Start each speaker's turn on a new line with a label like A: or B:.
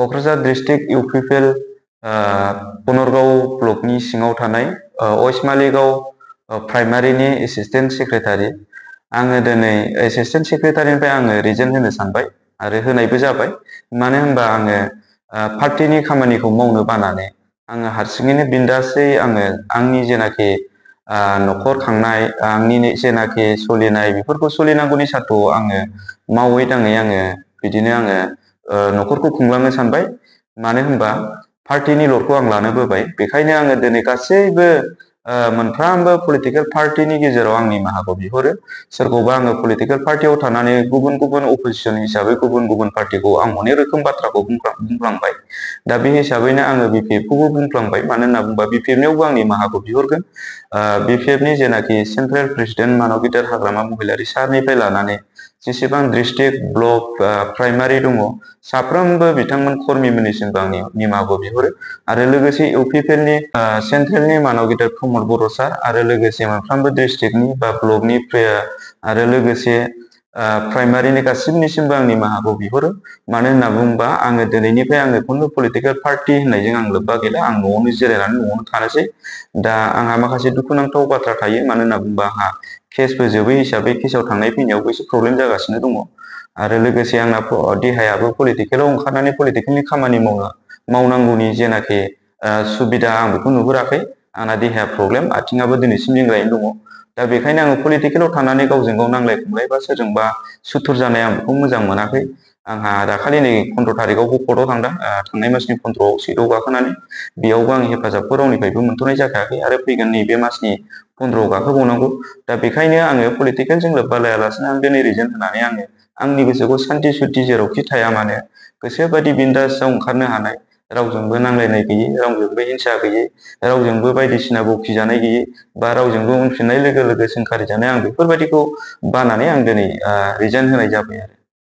A: Kokrajhar district UPPL Banargaon ब्लकनि सिङाव थानाय west Maligaon प्राइमारिनि assistant secretary. आङो दिनै एसिस्टेन्ट सेक्रेटारिनिफ्राय आङो रिजाइन होनो सानबाय आरो होनायबो जाबाय। मानो होनबा आङो पार्टिनि खामानिखौ मावनो बानानै आङो हारसिङैनो बिन्दासै आङो आंनि जेनाखि न'खर खांनाय, आंनि जेनाखि सोलिनाय बेफोरखौ सोलिनांगौनि सार्थ'आव आङो मावै दाङै आङो बिदिनो आङो न'खरखौ खुंलांनो सानबाय। मानो होनबा पार्टिनि लडखौ आं लानो बोबाय। बेखायनो आङो दिनै गासैबो मोनफ्रोमबो पलिटिकेल पार्टिनि गेजेराव आं निमाहाखौ बिहरो। सोरखौबा आङो पलिटिकेल पार्टियाव थानानै गुबुन गुबुन अपोजिसन हिसाबै गुबुन गुबुन पार्टिखौ आं अनेक रोखोम बाथ्राखौ बुंफ्लांबाय। दा बे हिसाबैनो आङो बिपिएफखौबो बुंफ्लांबाय। मानो होनना बुङोबा बिपिएफनियावबो आं निमाहाखौ बिहरगोन। बिपिएफनि जेनाखि सेन्ट्रेल प्रेसिडेन्ट मानब गिदिर हाग्रामा महिलारि सारनिफ्राय लानानै जेसेबां डिस्ट्रिक्ट ब्लक प्राइमारि दङ, साफ्रोमबो बिथांमोन कर्मिमोननिसिमबो आं निमाहाखौ बिहरो। आरो लोगोसे इउपिपिएलनि सेन्ट्रेलनि मानब गिदिर प्रमद बर' सार आरो लोगोसे मोनफ्रोमबो डिस्ट्रिक्टनि बा ब्लकनि आरो लोगोसे प्राइमारिनि गासिबनिसिमबो आं निमाहाखौ बिहरो। मानो होनना बुङोबा आङो दिनैनिफ्राय आङो खुनु पलिटिकेल पार्टि होननायजों आं लोब्बा गैला। आं न'आवनो जिरायनानै न'आवनो थानोसै। दा आंहा माखासे दुखुनांथाव बाथ्रा थायो। मानो होनना बुङोबा आंहा केसबो जोबै हिसाबै केसआव थांनाय फैनायावबो एसे प्रब्लेम जागासिनो दङ। आरो लोगोसे आंना देहायाबो पलिटिकेलाव ओंखारनानै पलिटिकेलनि खामानि मावनांगौनि जेनाखि सुबिदा आं बेखौ नुहुराखै। आंना देहाया प्रब्लेम, आथिङाबो दिनैसिम लेंग्रायैनो दङ। दा बेखायनो आङो पलिटिकेलाव थानानै गावजों गाव नांलाय खमलाय बा सोरजोंबा सुथुर जानाय आं बेखौ मोजां मोनाखै। आंहा दाखालि नै 15 थारिखआव गफर्टआव थांदों, थांनाय मासनि 15आव सिटआव गाखोनानै। बेयावबो आं हेफाजाबखौ रावनिफ्रायबो मोनथ'नाय जाखायाखै आरो फैगोन नैबे मासनि 15आव गाखोबावनांगौ। दा बेखायनो आङो पलिटिकेलजों लोब्बा लायालासिनो आं दिनै रिजाइन होनानै आङो आंनि गोसोखौ सान्थि सुथि जेरावखि थाया मानो गोसोबायदि बिन्दासआव ओंखारनो हानाय, रावजोंबो नांलायनाय गैयै, रावजोंबो हिंसा गैयै, रावजोंबो बायदिसिना बखिजानाय गैयै, बा रावजोंबो उनफिननाय लोगो लोगो सोंखारि जानाय, आं बेफोरबायदिखौ बानानै आं दिनै रिजाइन होनाय जाबाय आरो।